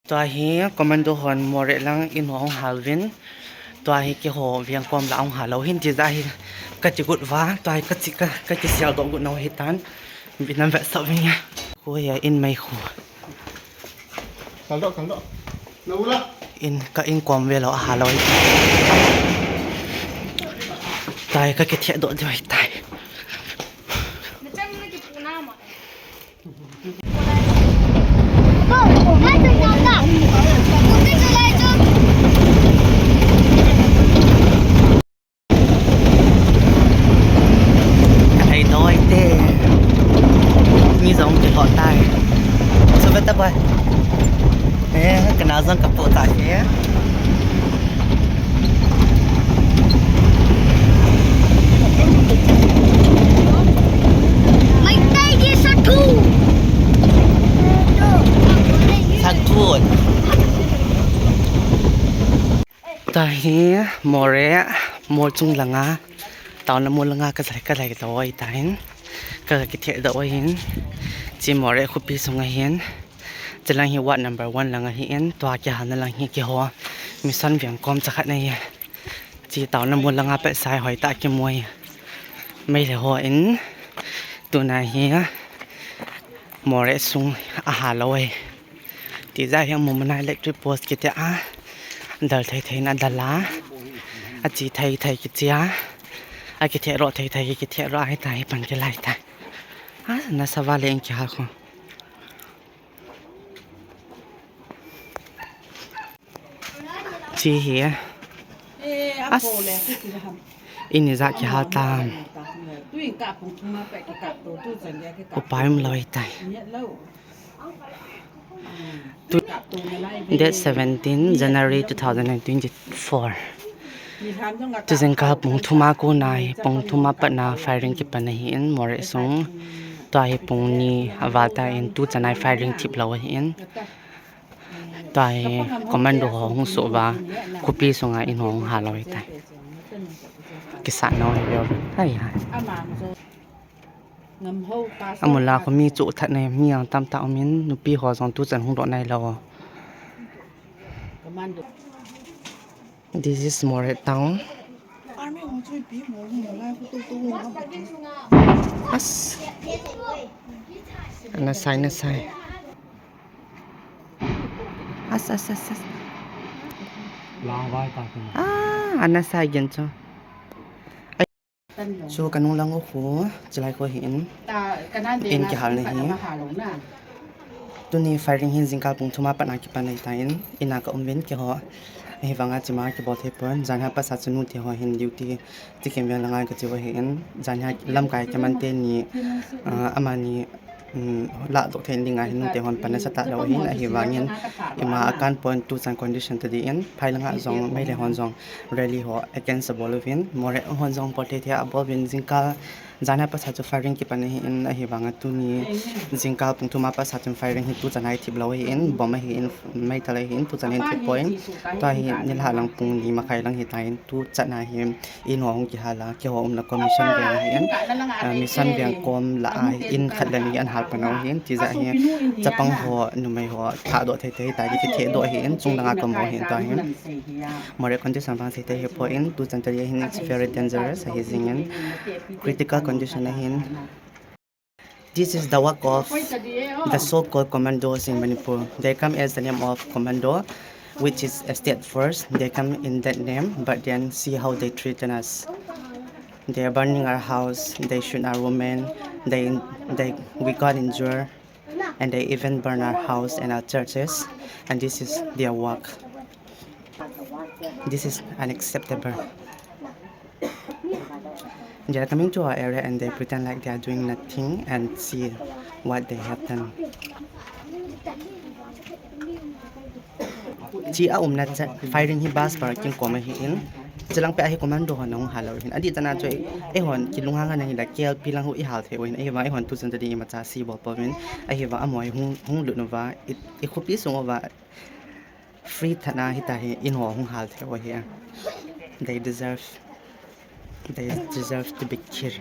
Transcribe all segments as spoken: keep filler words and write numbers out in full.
Tua hi commando hon Moreh lang in ho hung hal uvin. Tua hi keiho veng kom la hung hal u hin ti ja hi kati got uva. Tua hi kati ka, kati sel doh got nau hitan. Vin nam vetsah uvin. Khu hi a in mai khu. Kal doh, kal doh. Na ula. In ka in kom ve lou a hal u hi. Tua hi ka kitheh doh diu hitai. Ka thei doh te. Mi jong kiho tai. Chu ve ta bai. Eh, ka nao jong ka po tai e. Meitei ki sathu. Sathu. Tua hi Moreh mol chung langa, town a mol langa ka jai, ka jai lou ahitan, ka kitheh doh ahin, chi Moreh khopi sunga hin, chilang hi ward number one lang ahin, tua kihalna lang hi keiho mission veng kom chakhat na hi, chi town a mol langa pet sai hoi ta kimu hi, Meitei hon, tuna hi Moreh sung ahal u ahi. Ti ja hi Mumana electric post kiti a, dal thei thei na dal a, achi thei thei kichi a, akitheh roh thei thei kitheh roh ahitai, pan kilai tai. A, nasa vale in kihal khu. Chi hi. As. Ini ja kihal tam. Upai um lou tai. Tu, date seventeen January two thousand and twenty-four. Tu jingkah pung thum a kona hi, pung thum a pat na firing kipan ahin, Moreh sung. Tua hi pung ni aval tan, tu chan a firing thip lou ahin. Tua hi commando ho hung soh uva, khopi sunga in ho hung hal u ahitai. Kisat nau hi veu. Hai, hai. Amula khomi chu that nei, mi jong tamtah umin, nupi ho jong tu chan hung doh nailou. This is Moreh town. As. Ana sai, ana sai. As, as, as, as. Ah, ana sai gen chu. Chu ka nung lang u khu, chulai khu hin. In kihalna hi. Tuni firing hi jingkah pung thum a pat na kipan ahitan, in a ka um uvin keiho. Ahivanga chima kibol thei pon, janhi a pat sa chu nute ho hin duty, tikhen veng langa ka che u ahin, janhi a lamkai kiman teni, ah, amani, um, ladoh thei dinga hin nute hon pan asah talou ahin, ahivangin, ima akan pon tu chan condition tadin, phai langa jong, Meitei hon jong, rally ho against abol uvin, Moreh hon jong bol thei thei a abol uvin, jingkah, janhi a pat sa chu firing kipan ahin, ahivanga tuni, jingkah pung thum a pat sa chun firing hi tu chan a hi thip lou ahin, bomb ahin, meithal ahin, tu chan a hi thip poi. Tua hi nilhah lang pung ni makhai lang hitan, tu chan a hi in ho hung kihal a, keiho umna commission veng ahin, ah, mission veng kom la a in khat le ni an hal pan u ahin, ti ja hi chapang ho, numei ho, thadoh thei thei ta, kitheh doh ahin, chung langa ka mu ahin, tua hi. Moreh condition vang sei thei hi poi, tu chan tadi ahin, it's very dangerous, ahi jingin, critical condition ahin. This is the work of the so-called commandos in Manipur. They come as the name of commando, which is a state force. They come in that name, but then see how they treat us. They are burning our house, they shoot our women, they, they, we got injured, and they even burn our house and our churches, and this is their work. This is unacceptable. They are coming to our area and they pretend like they are doing nothing and see what they have done. Chi a umna cha firing hi bus parking kom ahin. Chilang pet a hi commando hon hung hal u ahin. Adih tah a chu eihon kilunghang na hile K L P lang khu i hal thei u ahin. Ahivang eihon tu chan tadi imacha sei bol pouvin. Ahivang amaho hung, hung lut uva, i, i khopi sung uva. Free tah a hitia hi in ho hung hal thei u ahi. They deserve, they deserve to be killed.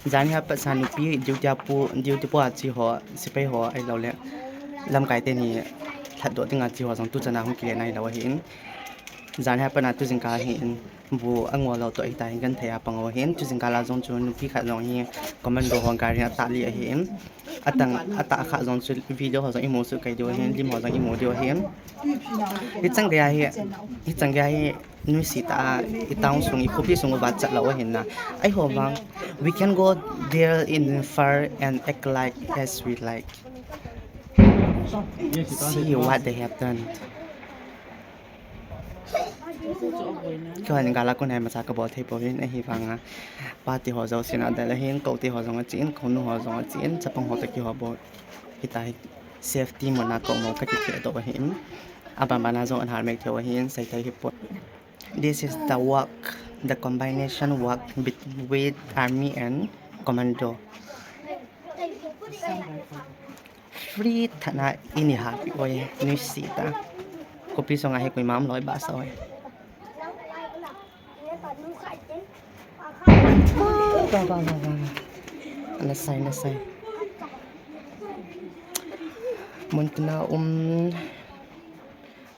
Jan hi apat sa nupi duty a pu, duty po a chi ho, sepai ho ahilou le lamkai teni lhatdoh dinga chi ho jong tuchan a hung kile nailou ahin. Jan hi apat na tu jingkah ahin, bu angol lou toh hitia hi genthei a pang u ahin. Tu jingkah la jong chu nupi khat jong hi commando ho gari a atah li ahin. Atang, atah khat jong chu video ho jong imu soh kei diu ahin, lim ho jong imu diu ahin. Hichang gei ahi, hichang gei ahi. Nuisat a, i town sung, i khopi sung uva chat lou ahin na. Eiho vang, we can go there in far and act like as we like. See what they have done. Keiho in gala kon hai macha kabol thei pouvin, ahivanga party ho jousen adel ahin, koute ho jong achen, kounu ho jong achen, chapang ho toh keiho bou. Hitia hi safety muna ka um u kakikhe doh ahin. Aban bana jong anhal mei thei u ahin, seithei hipoi. This is the work, the combination work between army and commando. Free tah a in iha peh uve, nuisat a. Khopi sunga hi koima umlou ahi, bahsa uve. Ba, ba, ba, ba, ba. Nasei, nasei. Muntina um.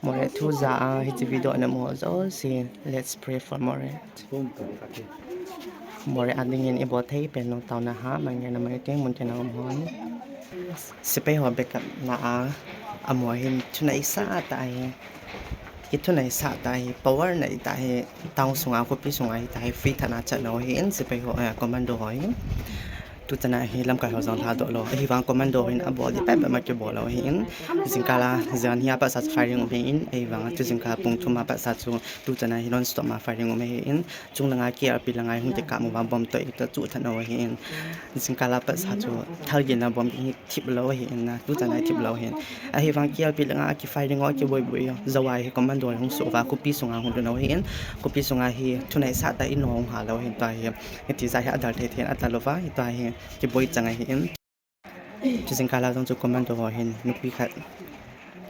Moreh thu ja a, hiche video a namu ho jouse, let's pray for Moreh. Moreh a dingin ibol thei pen nung taona ha, mangena mai teng muntina um hon. Sepai ho backup na a, amu hin thuneisah tah ahi. Kithuneisah tah ahi, power nei tah ahi, town sunga, khopi sunga hitia hi free tah a chat nau ahin, sepai ho, eh, commando ho hin. Tuchan a hi lamkai ho jong lhadoh lou. Ahivang commando ho hin abol ding pehpeh ma kibol lou ahin. Jingkah la, jan hi apat sa firing um ahin. Ahivang tu jingkah pung thum apat sa chu tuchan a hi non stop a firing um ahin. Chung langa K R P langa hung kikap uva bomb toh ita chu than u ahin. Jingkah la apat sa chu thal gin a bomb hi thip lou ahin na. Tuchan a hi thip lou ahin. Ahivang K R P langa ki firing u kiboi boi u. Jou a hi commando hung suh uva khopi sunga hung lhun u ahin. Khopi sunga hi thuneisah tah in hung ha lou ahin tua hi. Hiti jeh a hi adal thei thei in adal uva, hitia hi kiboi chang ahin. Chu jingkah la jong chu commando ho hin nupi khat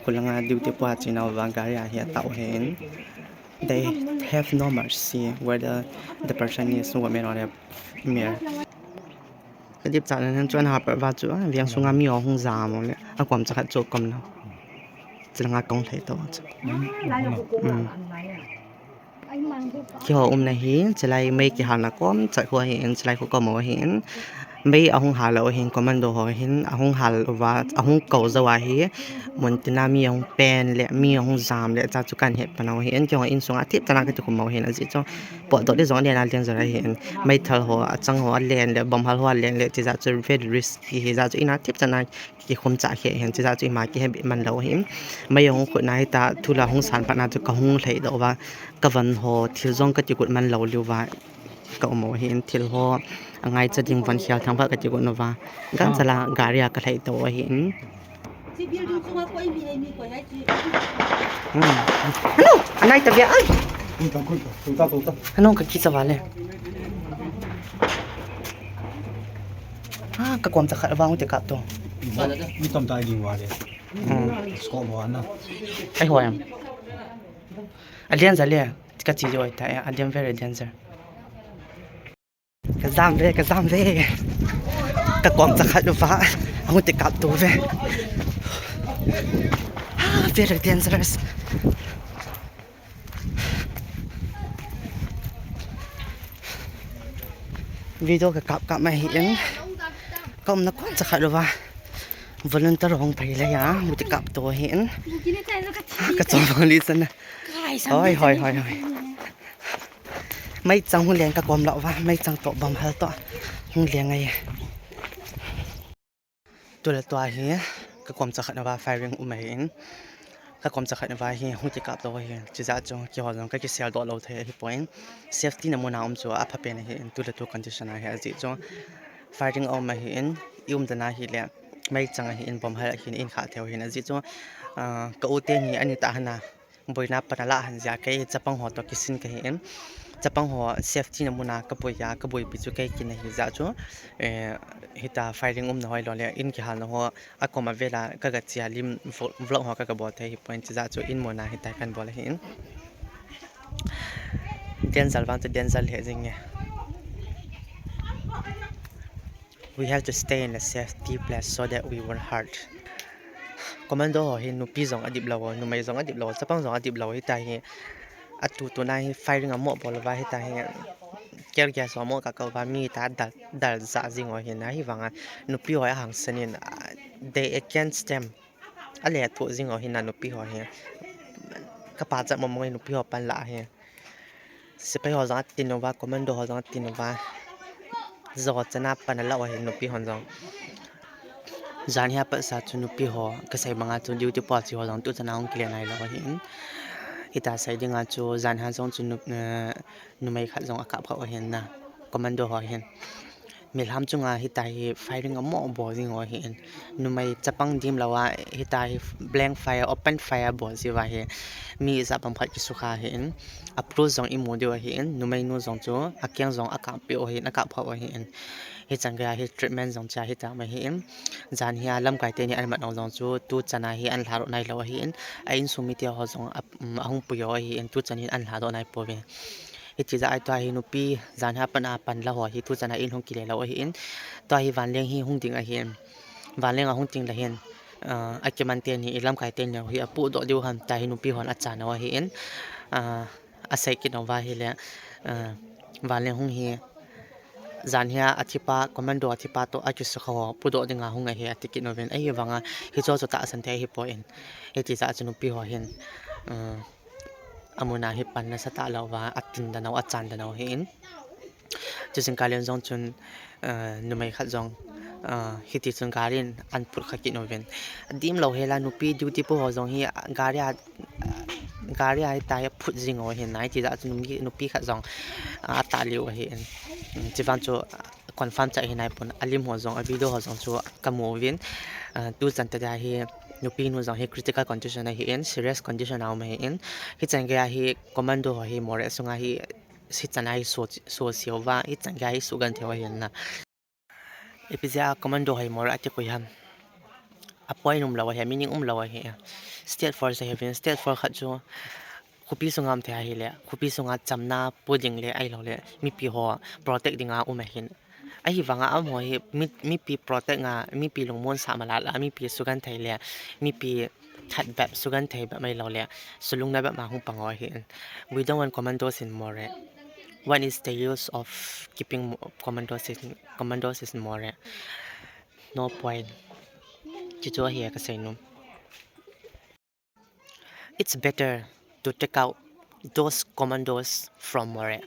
khulanga duty po a chena uva gari a hi atah u ahin. They have no mercy whether the person is woman or a male. Ka dipchat nan chu ana ha pat uva chu, a, veng sunga mi ho hung jam u le, akom chakhat chu kom na. Chulanga kong lhai to chu. Mm. Keiho umna hi, chulai mei kihalna kom chat khu ahin, chulai khu kom u ahin. Mei ahung hal u ahin, commando ho hin, ahung hal uva, ahung kou jou a hi, muntina mi ahung pen le, mi ahung jam le, cha chu kan het pan u ahin, keiho insunga thip tah a kati khum u ahin, ajeh chu, potdoh ding jong alen alen jong ahin, meithal ho, achang ho alen le, bomb hal ho alen le, chijeh chu very risky hi, jeh chu ina thip tah a kikhum chah khe ahin, chijeh chu ima kihe beh man lou ahin. Mei ahung khut na hitia, thu la hung san pat na chu kahung lhai doh uva, ka van ho, thil jong ka kigot man lou liu va, ka um u ahin, thil ho, angaicha ding van khel thang va ka kigot uva, gancha la gari a ka lhai to u ahin. Hmm. Hanu, anai ta bia ai. Hanu ka kicha va le. Ah, ka kom chakhat vang te kap to. Mi tom ta ding va le. Hmm. Sko mo na. Ai ho em. Alen ja le. Ka chi jo ai ta, alen very danger. Ka jam ve, ka jam ve. Ka kom chakhat uva. Ahung te kap to ve. Ah, very dangerous. Video ka kap kap mai ahin. Ka umna kom chakhat uva. Volunteer hung pai le ya, mu te kap to ahin. Ka chom li sana. Hoi, hoi, hoi, hoi. Meichang hung leng ka kom lou va, meichang toh bomb hal toh hung leng ahi. Tule tua hi, ka kom chakhat uva firing um ahin. Ka kom chakhat uva hi, hung kikap to ahi. Chijeh chu, keiho jong ka kisel doh lou thei ahipoi. Safety na muna um chu apha pen ahin, tule tu condition ahi ajeh chu. Firing um ahin, i umdan a hile, meichang ahin, bomb hal ahin, in kha thei u ahin ajeh chu. Ah, ka u teni ani ta hana. Boina pan ala han jeh a kei chapang ho toh kisin kahin. Chapang ho safety na muna ka boi a, ka boipi chu kei kin ahi jeh chu, eh, hitia firing umna hoi lou le, in kihalna ho, akom a vela ka ga chia lim vlog, vlog ho ka ga bol thei ahipoi chijeh chu in muna hitia kan bol ahin. Danger vang chu danger lheh jing e. We have to stay in a safety place so that we won't hurt. Commando ho hi nupi jong adip lou, numei jong adip lou, chapang jong adip lou, hita hi atu tuna hi firing amo bol uva, hita hi tear gas amo kakap uva, mi ta dal, dal ja jing u ahin, ahivanga nupi ho ahangsan in, ah, they against them. Ale thu jing u ahin, nupi ho hi. Kapa cha mo mo nupi ho pan la hi. Sepai ho jong atin uva, commando ho jong atin uva. Jo chana pan ala u ahin nupi hon jong. Jan hi apat sa chu nupi ho, kasei banga chu duty po chi ho jong tu chana hung kile nai lou ahin. Hita sei dinga chu jan hi jong chu nu, eh, numei khat jong akap kha u ahin na. Commando ho hin. Milham chunga hita hi firing amo bol jing u ahin. Numei chapang dim lou a hita hi blank fire, open fire bol ji uva hi. Mi ijat bang phat kisukha ahin. Approach jong imu diu ahin. Numei nu jong chu akeng jong akap peh u ahin, akap kha u ahin. Hichan geiya hi treatment jong cha hita mai ahin. Jan hi a lamkai teni an mat nau jong chu tu chana hi an lhadoh nai lou ahin. A insung mite ho jong a, um, ahung pui u ahin. Tu chan hin an lhadoh nai pouve. Hiti jeh a tua hi nupi jan hi apan a pan la ho hi tu chana in hung kile lou ahin. Tua hi vanleng hi hung ding ahin. Vanleng ahung ding le hin, ah, akiman teni, ilamkai teni hi apudoh diu ham tia hi nupi hon achan u ahin. Ah, asei kit uva ahile, ah, vanleng hung hi jan hi a athipa, commando athipa toh akisukha ho pudoh dinga hung ahi ati kit uvin. Ahivanga hicho chu tahsan thei ahipoi. Hiti jeh a chu nupi ho hin, ah, amun a hi pan nasatah lou uva, atin dan u, achan dan u ahin. Chu jingkah leng jong chun, ah, numei khat jong, ah, hiti chun gari in an put kha kit uvin. Adim lou hela nupi duty po ho jong hi gari a, gari a hita hi aphut jing u ahin, hiti jeh a chu nupi, nupi khat jong, ah, atah lih u ahin. Um, chuvang chu, ah, confirm cha hi nai pon, alim ho jong, a video ho jong chu kamu uvin. Ah, tu chan tia hi nupi nu jong hi critical condition ahin, serious condition a um ahin. Hichan geiya hi commando ho hi Moreh sunga hi hichan a hi so, so siu va, hichan geiya hi sugenthei u ahin na. Ipi jeh a commando ho hi Moreh ati koi ham. A point um lou ahi, meaning um lou ahi. State force ahiuvin, state force khat chu khopi sunga um thei ahile, khopi sunga chamna pu ding le ahilou le mipi ho protect dinga um ahin. Ahivanga amaho hi mi, mipi protect nga, mipi lungmon sah malal a, mipi sugenthei le, mipi that bep, sugenthei bep ahilou le, sulungna bep ma hung pang u ahin. We don't want commandos in Moreh. What is the use of keeping mo-, commandos in, commandos in Moreh? No point. Chuchu ahi kasei nom. It's better to take out those commandos from Moreh.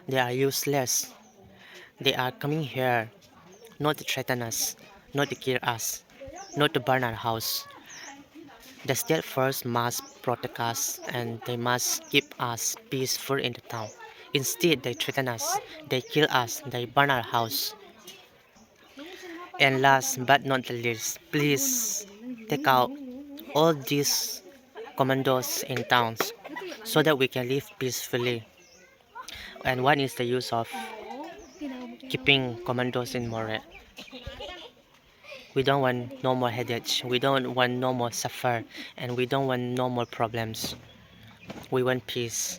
They are useless. They are coming here not to threaten us, not to kill us, not to burn our house. The state force must protect us and they must keep us peaceful in the town. Instead, they threaten us, they kill us, they burn our house. And last but not the least, please take out all these commandos in towns so that we can live peacefully. And what is the use of keeping commandos in Moreh? We don't want no more headache. We don't want no more suffer. And we don't want no more problems. We want peace.